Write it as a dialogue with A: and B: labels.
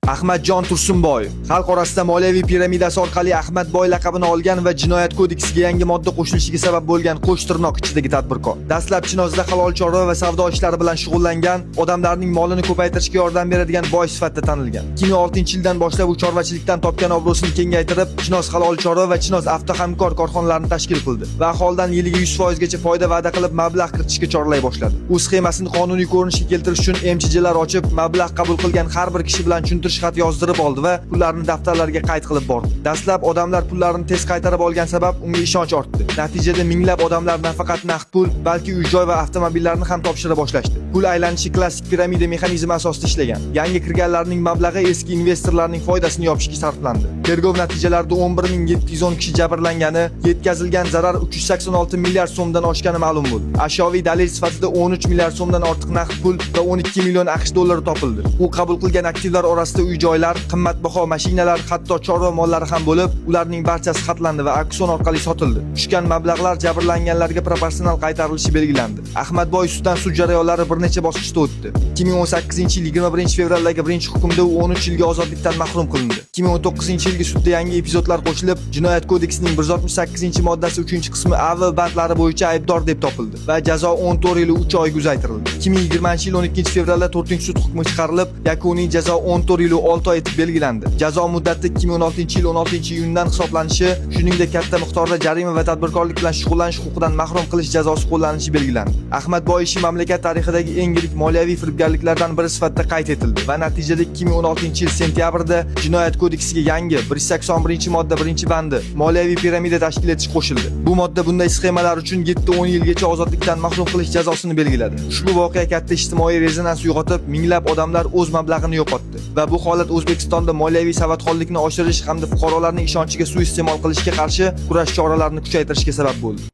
A: Ahmadjon Tursunboyev xalq orasida moliyaviy piramidasi orqali Ahmad boy laqabini olgan va jinoyat kodeksiga yangi modda qo'shilishiga sabab bo'lgan qo'sh tirnoq ichidagi tadbirkor. Dastlab Chinozda halol chorva va savdo ishlari bilan shug'ullangan, odamlarning molini ko'paytirishga yordam beradigan boy sifatida tanilgan. 2006-yildan boshlab u chorvachilikdan topgan obro'sini kengaytirib, Chinoz halol chorva va Chinoz avtohamkor korxonalarini tashkil qildi va aholidan yiliga 100% gacha foyda va'da qilib, mablag' kiritishga chorlay boshladi. U sxemasini qonuniy ko'rinishga keltirish uchun MCJlar ochib, mablag' qabul qilgan har bir kishi bilan tushuntirish xati yozdirib oldi va pullarni daftarlarga qayd qilib bordi. Dastlab odamlar pullarini tez qaytarib olgan sabab unga ishonch ortdi. Natijada minglab odamlar nafaqat naqd pul, balki uy-joy va avtomobillarni ham topshira boshlashdi. Pul aylanishi klassik piramida mexanizmi asosida ishlagan. Yangi kirganlarning mablag'i eski investorlarning foydasini yopishga sarflandi. Tergov natijalarida 11 710 kishi jabrlangani, yetkazilgan zarar 386 milliard so'mdan oshgani ma'lum bo'ldi. Ashyoviy dalil sifatida 13 milliard so'mdan ortiq naqd pul va 12 million AQSh dollari topildi. U qabul qilgan aktivlar orasida uy-joylar, qimmatbaho mashinalar, hatto chorva mollari ham bo'lib, ularning barchasi xatlandi va auksion orqali sotildi. Tushgan mablag'lar jabrlanganlarga proporsional qaytarilishi belgilandi. Ahmadboy ustidan sud jarayonlari bir necha bosqichda o'tdi. 2018-yil 21-fevraldagi birinchi hukmda u 13 yilga ozodlikdan mahrum qilindi. 2019-yilgi sudda yangi epizodlar qo'shilib, Jinoyat kodeksining 168-moddasi 3-qismi A va bandlari bo'yicha aybdor deb topildi va jazo 14 yil 3 oyga uzaytirildi. 2020-yil 12-fevralda 4-sud hukmi chiqarilib, yakuniy jazo 14 yil 6 oy etib belgilandi. Jazo muddati 2016-yil 16-iyundan hisoblanishi, shuningdek katta miqdorda jarima va tadbirkorlik bilan shug'ullanish huquqidan mahrum qilish jazosi qo'llanilishi belgilandi. Ahmadboy ishi mamlakat tarixidagi eng yirik moliyaviy firibgarliklardan biri sifatida qayd etildi va natijada 2016-yil sentyabrda Jinoyat kodeksiga yangi 181-modda 1-bandi, moliyaviy piramida tashkil etish qo'shildi. Bu modda bunday sxemalar uchun 7-10 yilgacha ozodlikdan mahrum qilish jazosini belgiladi. Ushbu voqea katta ijtimoiy rezonans uyg'otib, minglab odamlar o'z mablag'ini yo'qotdi va bu holat O'zbekistonda moliyaviy savodxonlikni oshirish hamda fuqarolarning ishonchiga suiiste'mol qilishga qarshi kurash choralarini kuchaytirishga sabab bo'ldi.